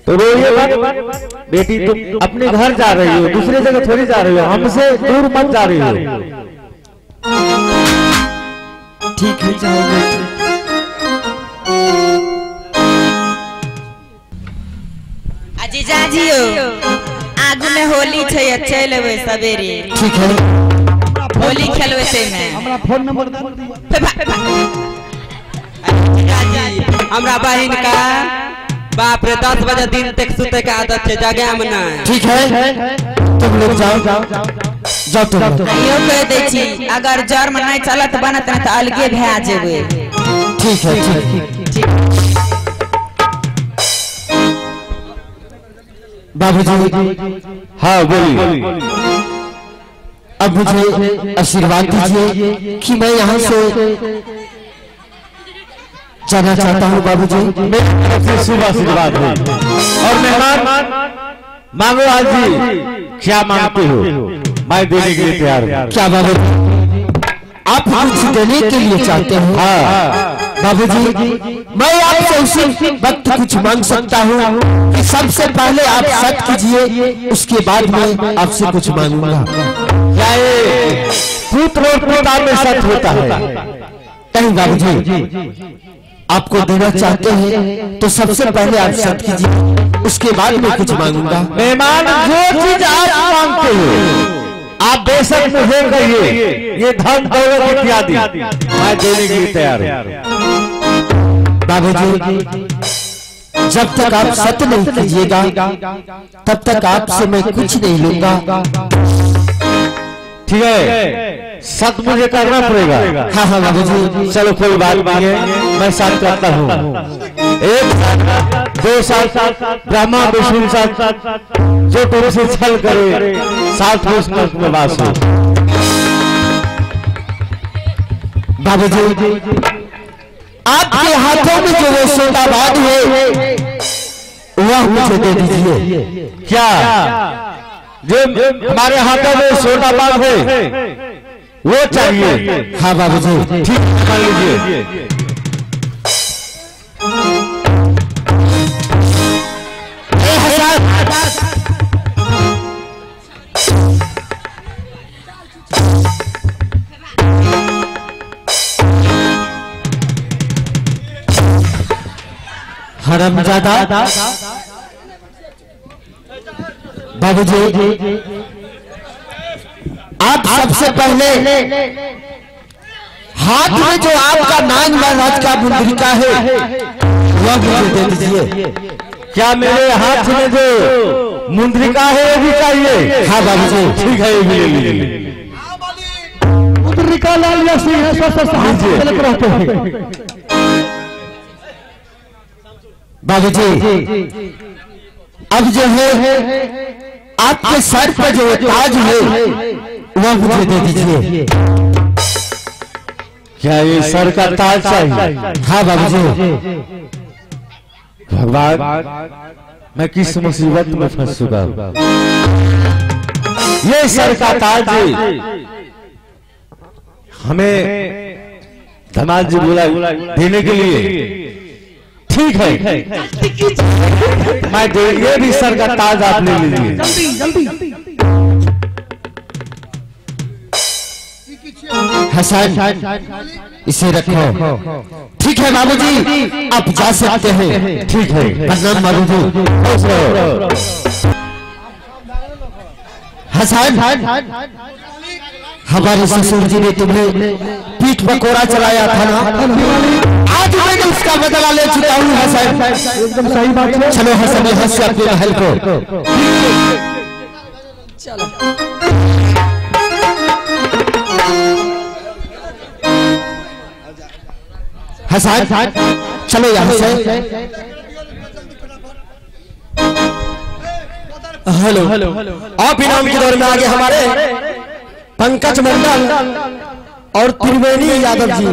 तो रोइए मत बेटी, तुम अपने घर जा रही हो, दूसरे जगह थोड़ी जा रही हो, हमसे दूर मत जा रही हो। ठीक है जाओ बेटी। जीजाजी आगू में होली छै, चल अबै सवेरे। ठीक है, होली खेलबै ते में। हमरा फोन नंबर दे जीजाजी। हमरा बहिन का बाप रे 10 बजे दिन तक सुते के आदत छै, जगह में नहीं। ठीक है तुम लोग जाओ जाओ तुम लोग। कहियो कह दै छी अगर जर में नहीं चलत बनत न त अलगे भए जेबै। ठीक है ठीक। बाबूजी। हाँ बोलिए। अब मुझे आशीर्वाद दीजिए कि मैं यहाँ से जाना चाहता हूँ बाबूजी। मेरी तरफ से शुभ आशीर्वाद हो। और मेहमान मांगो आज जी, क्या मांगते हो, मैं देने के लिए तैयार हूँ। क्या बाबू आप कुछ देने के लिए चाहते हो? हाँ बाबूजी, मैं आपसे उसी वक्त कुछ मांग सकता हूँ कि सबसे पहले आप सत कीजिए, उसके बाद मैं आपसे कुछ मांगूंगा। क्या ये पुत्र और पिता में सत होता है? नहीं बाबूजी, आपको देना चाहते हैं तो सबसे पहले आप सत कीजिए, उसके बाद मैं कुछ मांगूंगा। मेहमान जो चीज आप मांगते हो आप बेशक मुझे कहिए, ये धन दौलत इत्यादि मैं देने के लिए तैयार हूँ। बाबूजी, जब तक आप सत्य नहीं कीजिएगा तब तक आपसे मैं कुछ नहीं लूंगा। ठीक है, सत्य मुझे करना पड़ेगा। हाँ हाँ बाबूजी। चलो कोई बात नहीं है, मैं साथ करता हूँ। 1 साल 2 साल ब्रह्मा विष्णु साथ जो तुमसे छल करे 7 वर्ष में वास हो। बाबूजी, आपके हाथों में जो वो सोनाबाद है वह मुझे दे दीजिए। क्या जो हमारे हाथों में सोनाबाद है वो चाहिए? हाँ बाबूजी। ठीक मान लीजिए। हरामजादा बाबूजी, आप सबसे पहले हाथ में जो आपका नाग महाराज का मुद्रिका है वह मुझे दे दीजिए। क्या मेरे हाथ में जो मुद्रिका है वो भी चाहिए? हाँ बाबूजी। ठीक है, ये भी ले लीजिए। मुद्रिका लाल या सिंह रहते हैं। बाबूजी, अब जो है आपके सर पर जो ताज है वह मुझे दे दीजिए। क्या ये सर का ताज चाहिए? हाँ बाबूजी। भगवान, मैं किस मुसीबत में फंस चुका हूँ। ये सर का ताज हमें धमाल जी बोला देने के लिए। ठीक है, मैं ये भी सर का ताज आप ले लीजिए। जल्दी हसन, इसे रखो। ठीक है बाबूजी, आप जा सकते हैं। ठीक है, प्रणाम बाबूजी। खुश रहो। हसन, हमारे ससुर जी ने तुम्हें पीठ पकोड़ा चलाया था ना, आज मैंने उसका बदला ले चुका हूँ। हसन, एकदम सही बात है। चलो हसन, यहाँ से अपने महल को चलो। हसन, चलो यहाँ से। हेलो, आप इनाम के दौर में आगे हमारे पंकज मंडल और त्रिवेणी यादव जी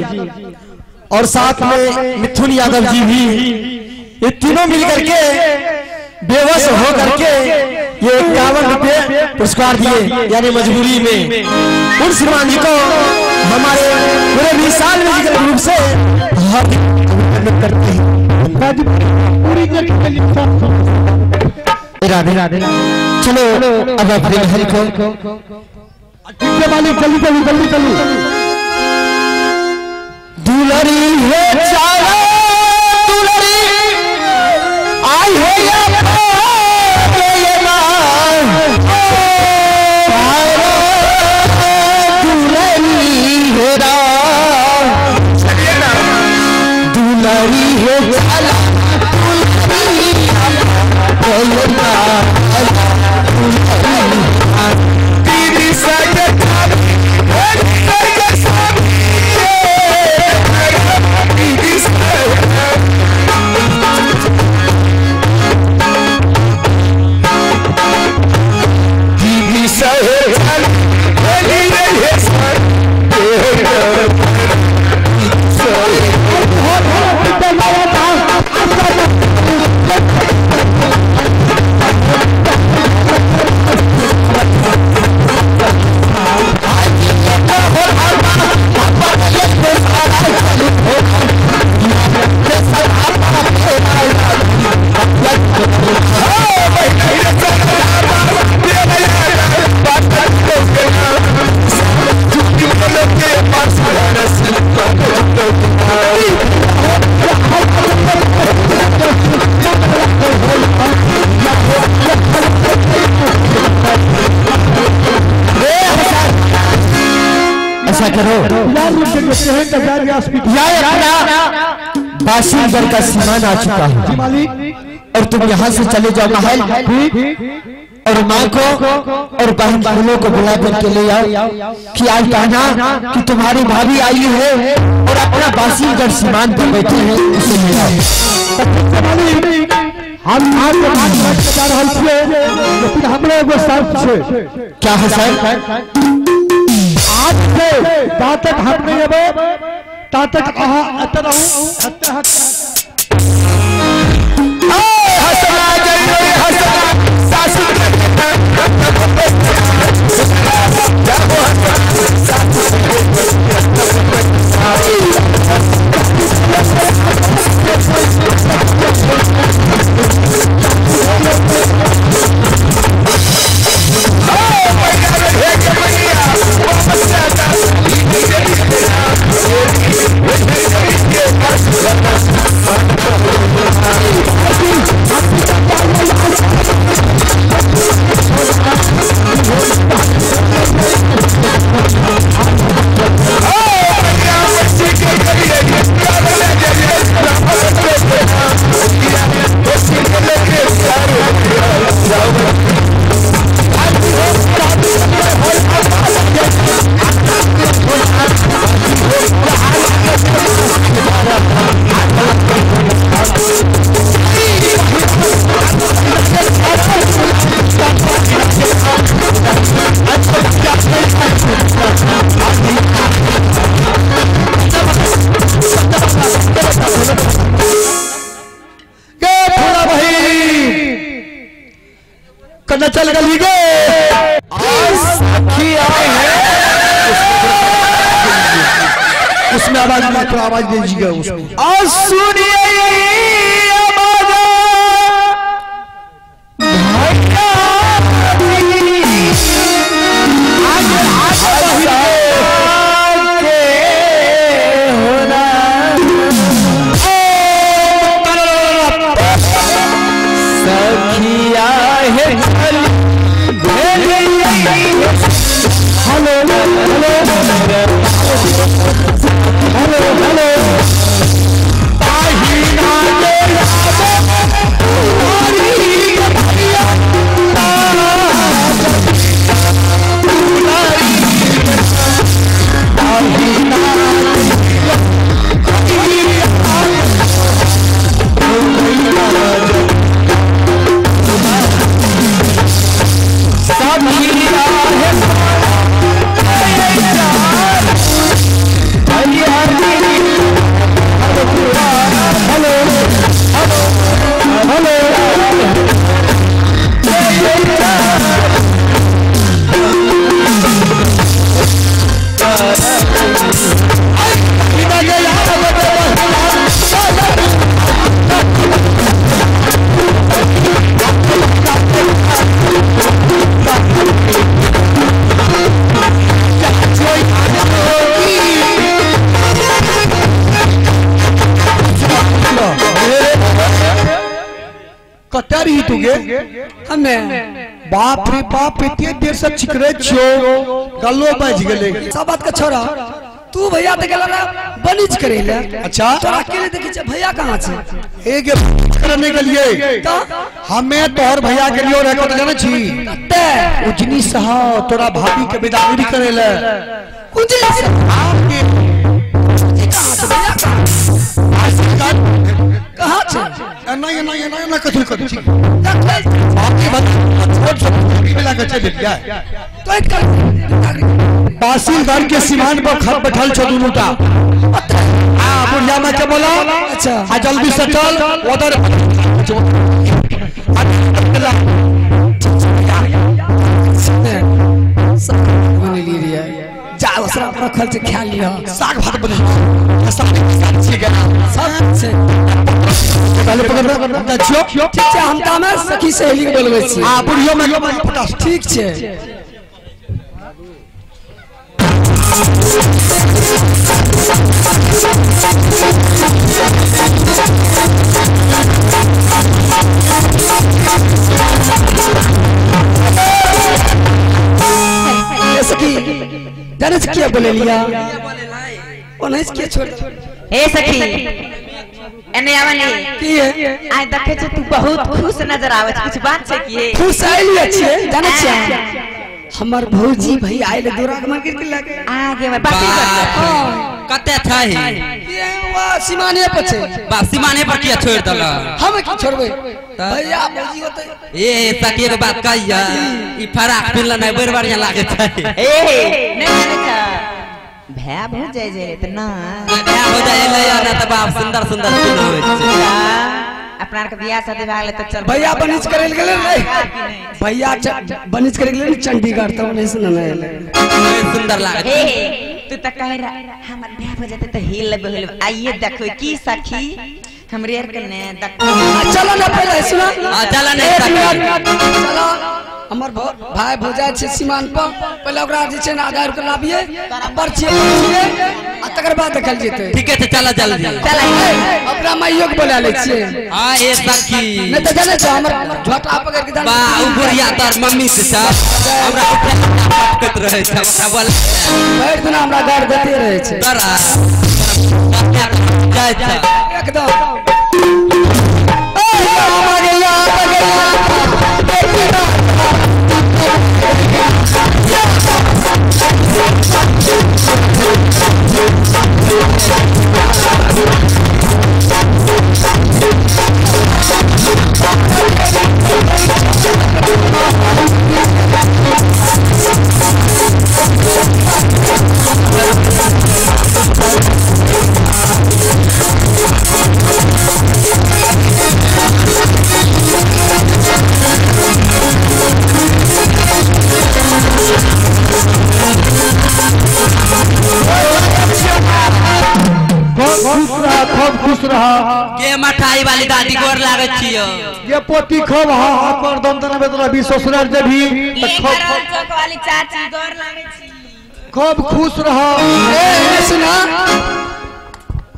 और साथ में मिथुन यादव जी भी, ये तीनों मिलकर के बेबस हो करके ये 51 रुपये पुरस्कार दिए, यानी मजबूरी में। उन श्रीमान जी को हमारे पूरे विशाल म्यूजिकल ग्रुप से हार्दिक अभिनंदन करते हैं। पूरी राधे राधे, चलो अब अपने महल को। ठीक है मालिक, जल्दी चलो जल्दी चलो। दुलरी है चाला दुलरी आई है या दुलरी है दुलरी है चाला बासीगर का सामान आ चुका है और तुम यहाँ से चले जाओ महल और माँ को और बहन बहनों को बुला करके ले आओ कि आज कहना कि तुम्हारी भाभी आई है और अपना बासीगर सामान पर बैठे हैं, उसे ले आओ। हम लेकिन हमरे एगो शर्त छे। क्या है सर? आज से जा तक हम नहीं अबे ता तक अहाँ एतऽ रहू। हसना जइयो हसना सासु चल गली गो उसमें आवाज थोड़ा आवाज दीजिएगा उसको। और सुनिए है। कतऽ रही तू गे? हमे बाप रे बाप एते देर से चिकरै छियो गल्लो बाजि गेलै। सब बात के छोड़ा, तू भैया त गेल ना बनिज करे ले। अच्छा तोरा अकेले देखै छै, भैया कहाँ छै? ए गे करे नहीं गेलियै त हमे तोहर भैया गेलियो रे, कत जानै छी? कते? उजनी साहब तोरा भाभी के विदाई करे ले। उजनी आपके कहाँ छै भैया? कहाँ छै? एना एना एना एना कथि कथि छी बाप के बात छोट छोट मिला के चल गेलियै। तो एक बासिल घर के सीमान पर खप बैठल छो दुनू टा। आ बुढ़िया मां के बोला। अच्छा आ जल्दी से चल उधर। बनेलियै जा ओसरा रखल छै, खा लिह। साग भात बने साग छी गेला सब छै। पहले पकड़ छियो। ठीक छै, हम तामे सखी सहेली के बोलबै छी। आ बुढ़ियो मां के फटास। ठीक छै। सखी जाने से क्या बोले लिया ओनहिस के छोड़। ए सखी एने आवली की है? आइ देखे छी तू बहुत खुश नजर आवे छै, कुछ बात छै की? खुश आइल छियै जाने छियै, हमर भौजी भैया आइल दुरागमन के लगे आगे में बाकी कते छै ये वा सीमाने पर छै। बा सीमाने पर किया छोड़ देल? हम की छोड़बै भैया भौजी होते। ए सखी के बात कहिया ई फराक पिनल नै बड़ बढ़िया लागे छै। ए नै जाने छ भैया भौ जाय जे त ना भैया हो जाय ले ना त बाप सुंदर सुंदर पिन होय छै। अपना के बियाह शादी भए गेलै त चल भैया बनिज करे गेलै रे। भैया बनिज करे गेलै चंडीगढ़ त ओने से न एलै। सुंदर लागे छै। तू त कह रहा हमर बियाह हो जेतै त हिल लेबै हिल। आइए देखो की सखी हमरे आर के ने देखो। चलो ना पहले सुना। हां चलो ने चलो हमर भाई भौजाई छै सीमान पर, पहले ओकरा जे छै ने आधार के लाबिए पर्ची आ तकर बाद देखल जेतै। ठीक है चल जल्दी चल। अपना माइयो के बोला लै छियै। हां ए सखी नै त जानै छ हमर झोटा पकड़ के बा उ बुढ़िया तोर मम्मी से छ हमरा पटकत रहै छ, हमरा बोल भरि दिन हमरा गार देते रहै छै। तोरा जाय छ एकदम। खूब खुश रहा। के मठाई वाली दादी गोर लागे छियो ये पोती खूब हां हां कर दम तना बेतरा भी ससुराल जभी त खूब चौक वाली चाची गोर लागे छी। खूब खुश रहा। ए सुना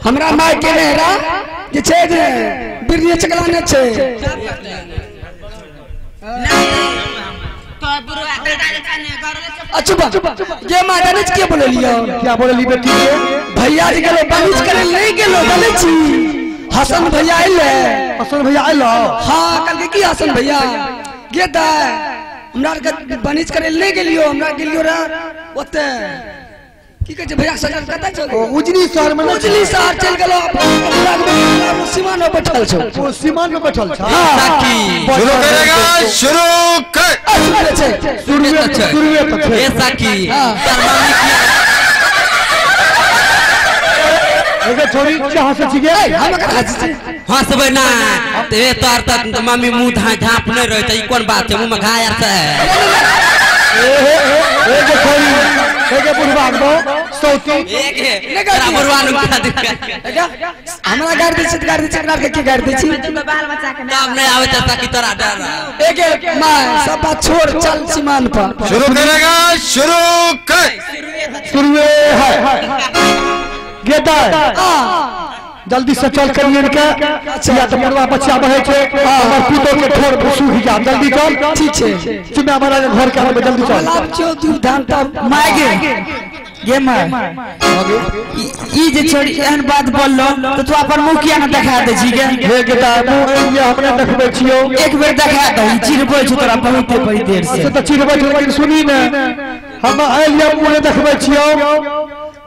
हमरा माय के नेहरा जे छै जे बिरनी चकला ने छै तो बुढ़वा दादा जे छै ने गोर अचुबा ये मां जाने के बोललियो? क्या बोलली बेटी के? भैया जी गेलो बनिज करे नहीं गेलो जाने छी। हसन भैया आइले। हसन भैया आइलो? हां कल के की हसन भैया गे दा हमरा के बनिज करे नहीं गेलियो, हमरा गेलियो रे ओते की कहै छै भैया सजल कतऽ चल उजनी शहर में। उजनी शहर चल गेलो अपन सीमान में बैठल छौ। ओ सीमान में बैठल छ। सखी शुरू करेगा शुरू कर। शुरू शुरू त छै। ए सखी तोर मम्मी की एगे छोरी क्या हंसै छी गे? हम कहाँ हंसै छी? हंसबै ना ते तोर त मम्मी मुंह झाँप नै रहै छै, ई कोन बात छै? मुंह में घाय आर छै। ए एगे छोरी एगे बुढ़वा दो सौती तोरा बुढ़वा नु क्या दिक्कत? हमरा गाड़ दै छी त गाड़ दै छी, एकरा के की गाड़ दै छी? बाल बच्चा के तब नै आबै छै सखी तोरा डर। एगे मां सब बात छोड़ चल सीमान पर। शुरू करेगा शुरू कर। शुरू है गेदा जल्दी से चल करियन के या त मरवा बच्चा बहे छै हमर पुतो के ठोर सूख जा जल्दी चल। ठीक छै चुम्मा महाराज घर के आबे जल्दी चल। लाभ छौ दूध धान तब my गे गे my ई जे छोड़ी एहन बात बोललो तो तू अपन मुंह किया न देखा दे छी गे? हे गेटा मुंह ये हमने देखबै छियो एक बेर देखा दे चिरबै छी तोरा बहुते बड़ी देर से। अच्छा त चिरबै छी लेकिन सुनी ने हम आइलिया मुंह ने देखबै छियो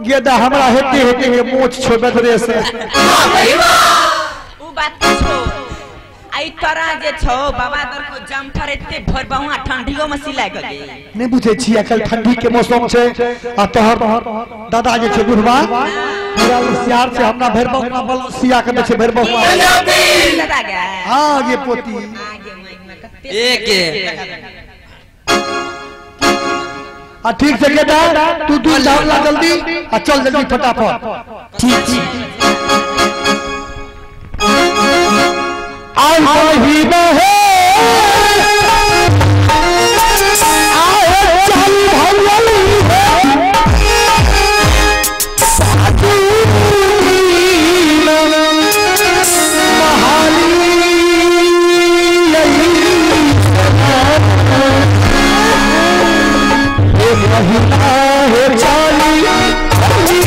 गेदा हमरा हेते हेते के मोछ छो बेदरे से। उ बात छो आई तोरा जे छो बाबा दर को जमथर एते भर बहुआ ठंडियो में सिलाई गले नहीं बुझे छी अकल ठंडी के मौसम छे आ तोहर दादा जे छे बुढ़वा पूरा होशियार छे हमरा भर बहुआ बल सिया के दे छे भर बहुआ दादा गे। हां ये पोती एक आ ठीक से गेदा तू दूध धान ला जल्दी आ चल जल्दी फटाफट। ठीक ठीक आई ही है आए चल भैया साधु महाली महिला है चाली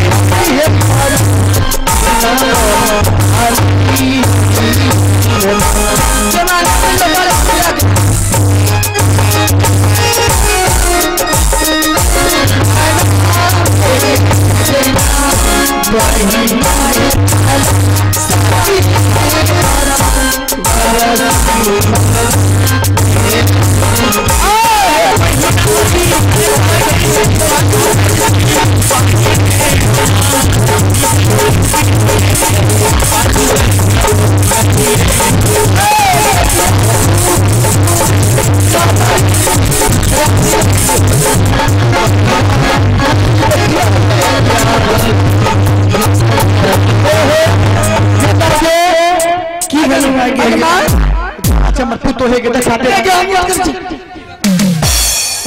अच्छा मत पुतो हे के देखा दे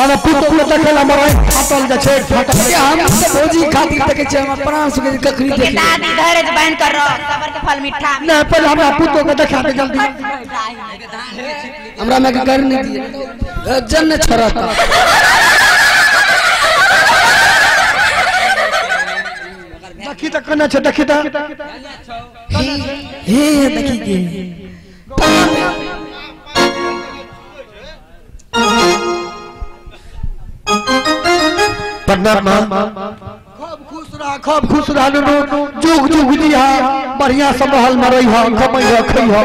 अरे पुतो के देखला मरै फाटल जा छै फाटल हम त भौजी खातिर देखे छै हम प्राण सुखे कखरी के दादी धैर्य बहन कर रहो सबर के फल मीठा नहीं पहले हमरा पुतो के देखा दे जल्दी हमरा में कर नहीं दिए जन ने छोड़ता देखी त कना छै देखी त हे देखी के प्रणाम मां। खूब खुश रह खूब खुश रह नुनू जुग जुग दिया बढ़िया से महल में रही हो कमई हो खई हो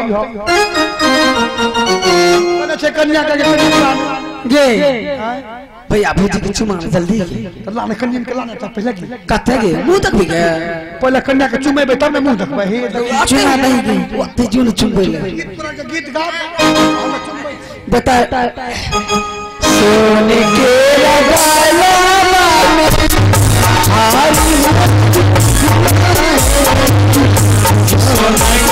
कने छै कन्या के गे भैया भौजी के चुमा जल्दी त लाने कन्या के लाने त पहले कते गे मुंह तक भी गे पहले कन्या के चुमेबे तब ने मुंह देखबै हे चुमा नहीं गे ओते जुन चुमबै ले गीत तोरा के गीत गा हम चुमबै बता सोने के लगाला में हारी सोने